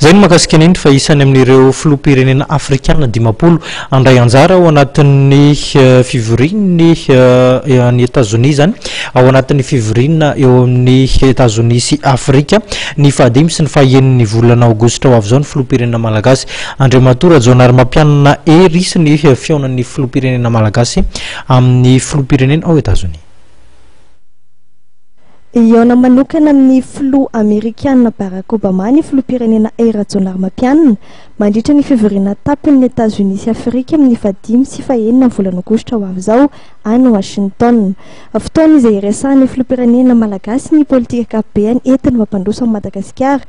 Izay no mahakasika an'iny fa isany amin'ireo filoham-pirenena afrikana 50 handray anjara ao anatin'ny fivorian'ny any Etazonia izany, ao anatin'ny fivoriana eo amin'ny Etazonia sy Afrika ny fahadimy sy ny fahaenin'ny volana aogositra ho avy izao ny filoham-pirenena malagasy Andriamatoa Rajaonarimampianina Hery sy ny fihaonan'ny filoham-pirenena malagasy amin'ny filoham-pirenena ao Etazonia. Hihaona manokana amin'ny filoha amerikana Barack Obama ny filoham-pirenena Hery Rajaonarimampianina mandritra ny fivoriana an-tampon'ny Etazonia sy Afrika amin'ny fahadimy sy fahenina ny volana aogositra ho avy izao any Washington. Fotoana izay hiresahan'ny filoham-pirenena malagasy ny politika ankapobeany entiny mampandroso an'i Madagasikara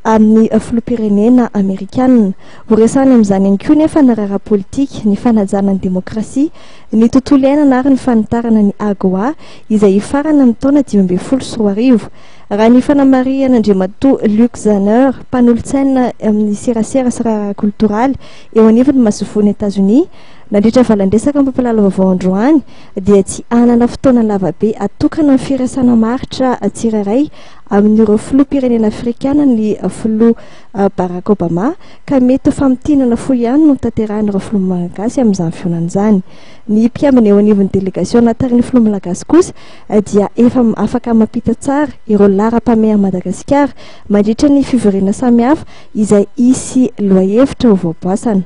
amin'ny filoham-pirenena amerikana. Horesahany amin'izany ihany koa nefa ny raharaha politika, ny fanajana ny demokrasia, ny tontolo iainana ary ny fanitarana ny AGOA izay hifarana amin'ny taona 2015. Raha ny fanamarihan'Andriamatoa Luc Zanner, mpanolotsaina amin'ny serasera sy raharaha koltoraly eo anivon'ny masoivohon'i Etazonia, nandritra valan-dresaka mampalala vaovao androany, dia tsy hanana fotoana lavabe atokana amin'ny firaisana maharitra tsirairay amin'ireo filoham-pirenena afrikana ny filoha Barack Obama, ka mety ho famintinana fohy ihany no hotanterahin'ireo filoha malagasy amin'izany fihaonana izany. Ny mpikambana eo anivon'ny delegasiona tarihin'ny filoha malagasy kosa dia efa afaka mampita tsara ireo laharam-pahamehan'i Madagasikara mandritra ny fivoriana samihafa izay hisy lohahevitra ho voaboasana.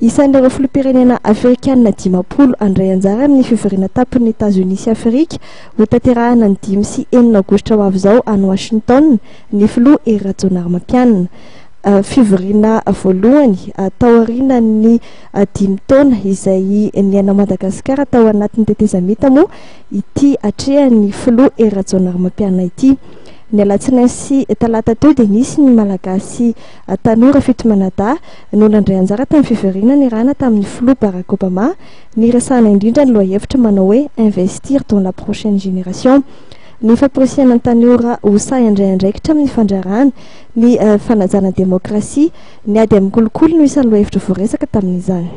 Isan'ireo filoham-pirenena afrikanina 50 handray anjara amin'ny fivoriana tampon'ny Etazonia sy Afrika hotanterahina ny 5 sy 6 aogositra ho avy izao any Washington ny filoha Hery Rajaonarimampianina. Fivoriana voalohany taorian'ny dimy taona izay niaina Madagasikara tao anatin'ny tetezamita moa ity atrehan'ny filoha Hery Rajaonarimampianina ity. Ny alatsinainy sy talata teo dia nisy ny Malagasy tanora fito mianadahy no nandray anjara tamin'ny fivoriana niarahana tamin'ny filoha Barack Obama niresahana indrindra ny lohahevitra manao hoe Investir dans la prochaine génération. Ny famporisihana ny tanora ho sahy handray andraikitra amin'ny fandraharahana, ny fanajana ny demokrasia, ny ady amin'ny kolikoly no isan'ny lohahevitra voaresaka tamin'izany.